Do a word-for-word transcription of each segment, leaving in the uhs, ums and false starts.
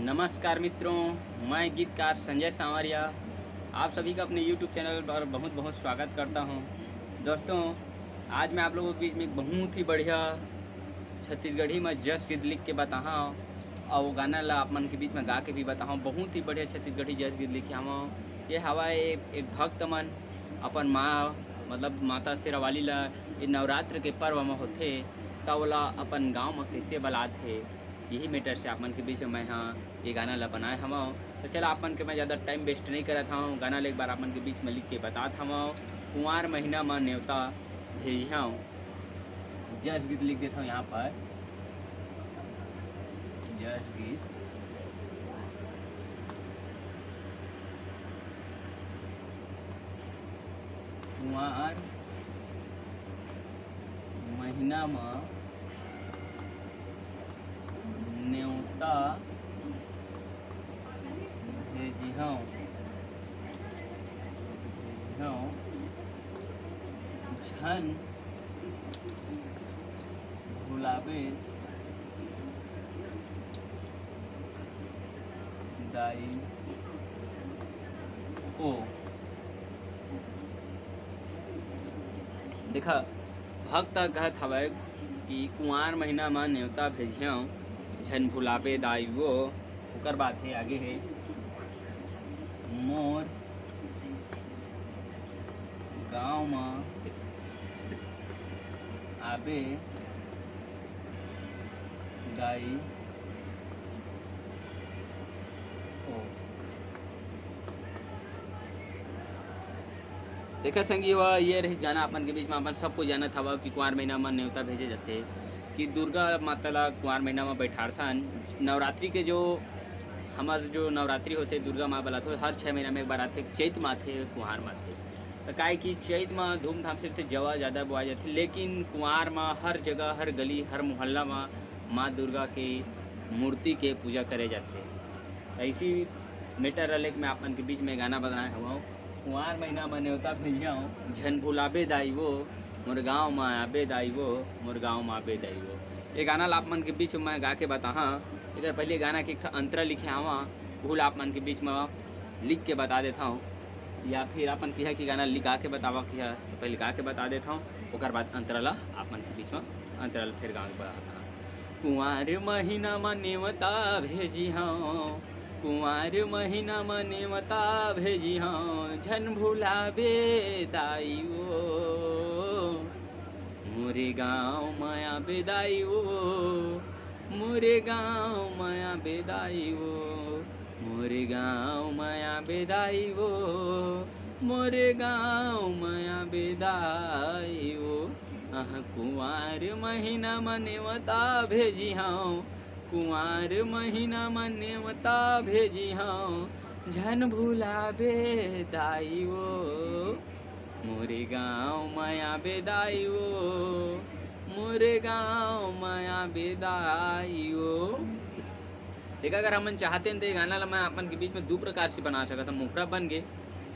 नमस्कार मित्रों, मैं गीतकार संजय सांवरिया आप सभी का अपने YouTube चैनल पर बहुत बहुत स्वागत करता हूं। दोस्तों, आज मैं आप लोगों के बीच में एक बहुत ही बढ़िया छत्तीसगढ़ी में जस गीत लिख के बताहा हूं और वो गाना ला आप मन के बीच में गा के भी बताहा हूं। बहुत ही बढ़िया छत्तीसगढ़ी जस गीत लिखे हवं। ये हवा एक, एक भक्त मन अपन माँ, मतलब माता शेरावाली ला ये नवरात्र के पर्व में होथे, त ओला अपन गांव में कैसे बलात हे, यही मैटर से आप मन के बीच में मैं हाँ ये गाना ला बनाए हवं। तो चला, आप मन के मैं ज़्यादा टाइम वेस्ट नहीं करत हवं, गाना ला एक बार आप मन के बीच में लिख के बतात हवं। कुंवार महीना म नेवता भेजिहंव, जस गीत लिख देता हूँ यहाँ पर, जस गीत। कुंवार महीना म नेवता भेजिहंव, भेजिहंव, झन भुलाबे दाई ओ। देखा, भक्त कहत हवय कि कुंवार महीना म नेवता भेजिहंव, झन भुलाबे दाई ओ। ओकर बात हे, आगे हे, मोर गांव म आबे दाई ओ। देखा संगी हो, ये रही गाना अपन के बीच में, अपन सब कोई जानत हवा कि कुंवार महीना में नेवता भेजे जाथे, कि दुर्गा माता ला कुंवार महीना में बैठारथन। नवरात्रि के जो हमर जो नवरात्रि होथे, दुर्गा माँ बलात हो, हर छः महीना में एक बार आथे, चैत में आथे, कुंवार में आथे। तो काहे कि चैत में धूमधाम से जवा ज़्यादा बोआ जाथे, लेकिन कुंवार में हर जगह, हर गली, हर मोहल्ला में माँ दुर्गा के मूर्ति के पूजा करे जाथे। तो इसी मैटर ला लेके मैं आप मन के बीच में गाना बनाए हुआ हूँ। कुंवार महीना में नेवता भेजिहंव, झन भुलाबे दाई वो, मोर गांव में आबे दाई वो, मोर गांव में आबे दाई वो। ये गाना ला आप मन के बीच में गा के बताहा। एकर पहले गाना के एक ठा अंतरा लिखे आवा, उहू ला आप मन के बीच में लिख के बता देता हूँ, या फिर अपन किहा कि गाना लिख गा के बतावा किहा, तो पहले गा के बता देता हूँ, ओकर बाद अंतरा ला आप मन के बीच में अंतरा ला फिर गा के बताता हूँ। कुंवार महीना म नेवता भेजिहंव, कुंवार महीना म नेवता भेजिहंव, झन भुलाबे दाई ओ। मोरे गांव म आबे दाई ओ, मोरे गांव म आबे दाई ओ, मोरे गांव म आबे दाई ओ, मोरे गांव म आबे दाई ओ। अह कुंवार महीना म नेवता भेजिहंव, कुंवार महीना म नेवता भेजिहंव, झन भुलाबे दाई ओ। मोरे गांव म आबे दाई ओ, मोरे गांव म आबे दाई ओ। देखा, अगर हमन चाहते हैं तो ये गाना ला मैं अपन के बीच में दो प्रकार से बना सकत हूँ। मुखड़ा बन गए,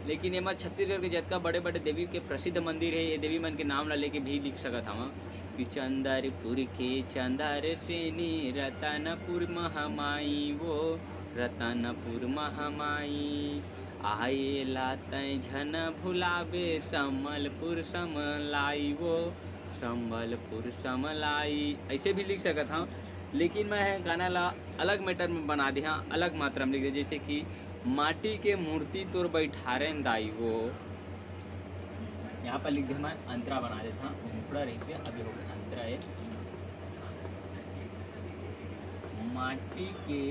लेकिन एमा छत्तीसगढ़ के जतका बड़े-बड़े देवी के प्रसिद्ध मंदिर हे, ये देवी मन के नाम ला लेके भी लिख सकत हवं कि चंदरपुर के चंदर सेनी, रतनपुर महामाई वो, रतनपुर महामाई, आए ला तैं झन भुलाबे, संबलपुर समलाई वो, संबलपुर समलाई, ऐसे भी लिख सकत हवं। लेकिन मैं गाना ला अलग मैटर में बना दे हाँ, अलग मात्रा में लिख दे, जैसे कि माटी के मूर्ति तोर बैठारेन दाई वो। यहाँ पर लिख दे, मैं अंतरा बना देता हूँ, मुखड़ा रही से अभी हो गया अंतरा है। माटी के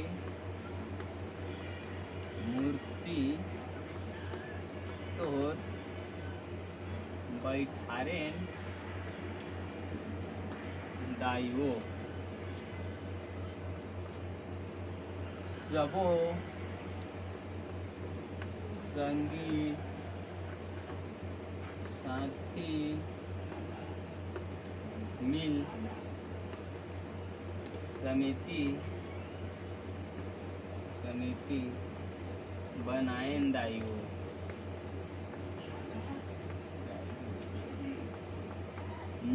मूर्ति तोर बैठारेन दाई वो। सबो संगी साथी मिल समिति, समिति बनाएन दाई वो।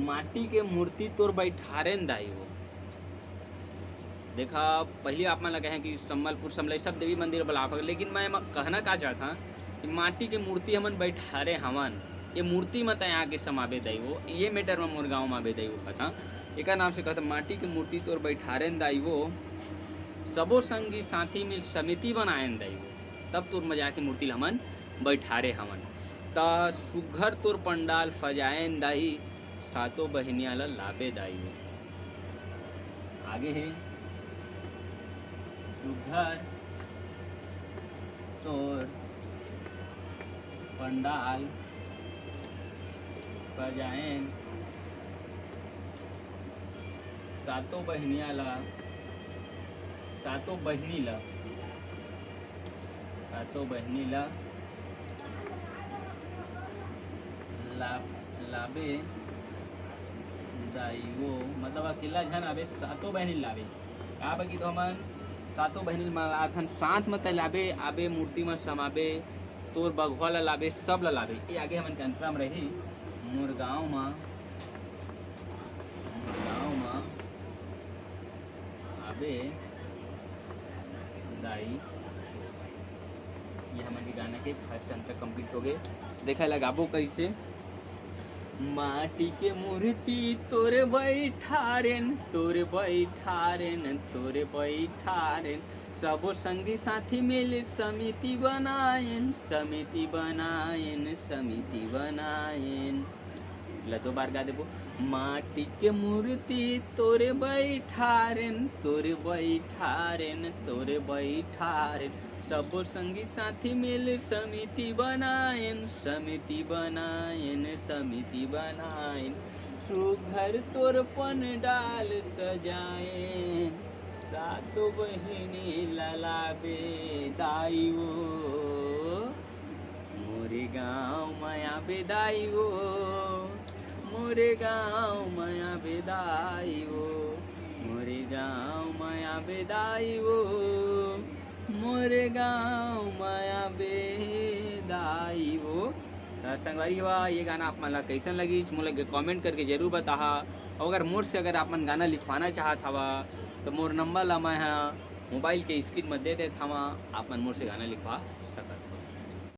माटी के मूर्ति तोर बैठारेन दाई वो। देखा, पहली आप मन ला कहें कि संबलपुर समलई सब देवी मंदिर बलाफक, लेकिन मैं म-, कहना का चाहत हूँ कि माटी के मूर्ति हमन बैठारे हवन, ये मूर्ति म तय आके समाबे दाई वो, ये मैटर म मोर गाँव म आबे दाई वो कहता, एकर नाम से कहता, माटी के मूर्ति तोर बैठारेन दाई वो, सबो संगी साथी मिल समिति बनाएन दाई वो, तब तोर मजा के मूर्ति ल हमन बैठारे हवन। त सुघर तोर पंडाल फजाएन दाई, सातों बहिनिया ल लाबे दाई वो। आगे हे, सुघर तोर पंडाल बजाएन, सातों बहिनिया ला, सातों बहिनी ला, सातों बहिनी ला ला-, लाबे दाई वो, मतलब अकेला झन आबे, सातों बहिनी लाबे। का बा कि तो हमन सातों बहिनी मन ला अखन साथ म तैं लाबे, आबे मूर्ति म समाबे, तोर बघवा ला लाबे, सब ला लाबे। ये आगे हमन के अंतरा म रही, मोर गाँव म, मोर गाँव म आबे दाई। ये हमन के गाना के फर्स्ट अंतरा कंप्लीट हो गए। देखा लगाबो कैसे। माटी के मूर्ति तोरे बैठारेन, तोरे बैठारेन, तोरे बैठारेन, सबो संगी साथी मिल समिति बनाएन, समिति बनाएन, समिति बनाएन। ला दो बार गा देबो। माटी के मूर्ति तोरे बैठारेन, तोरे बैठारेन, तोरे बैठारेन, सबो संगी साथी मिल समिति बनाएन, समिति बनाएन, समिति बनाएन, सुघर तोर पंडाल सजाएन, सातों बहिनी ला लाबे दाई वो, मोरे गाँव म आबे दाई वो, मोरे गाँव म आबे दाई वो, मोरे गाँव म आबे दाई वो, मोरे गाँव म आबे दाई वो। त संगवारी हो, ये गाना आप मन ला कैसन लगिस, मोला कमेंट करके जरूर बताहा। अउ अगर मोर से अगर आप मन गाना लिखवाना चाहत हवा, तो मोर नंबर ला मैं ह मोबाइल के स्क्रीन म दे देत हवा, आप मन मोर से गाना लिखवा सकत।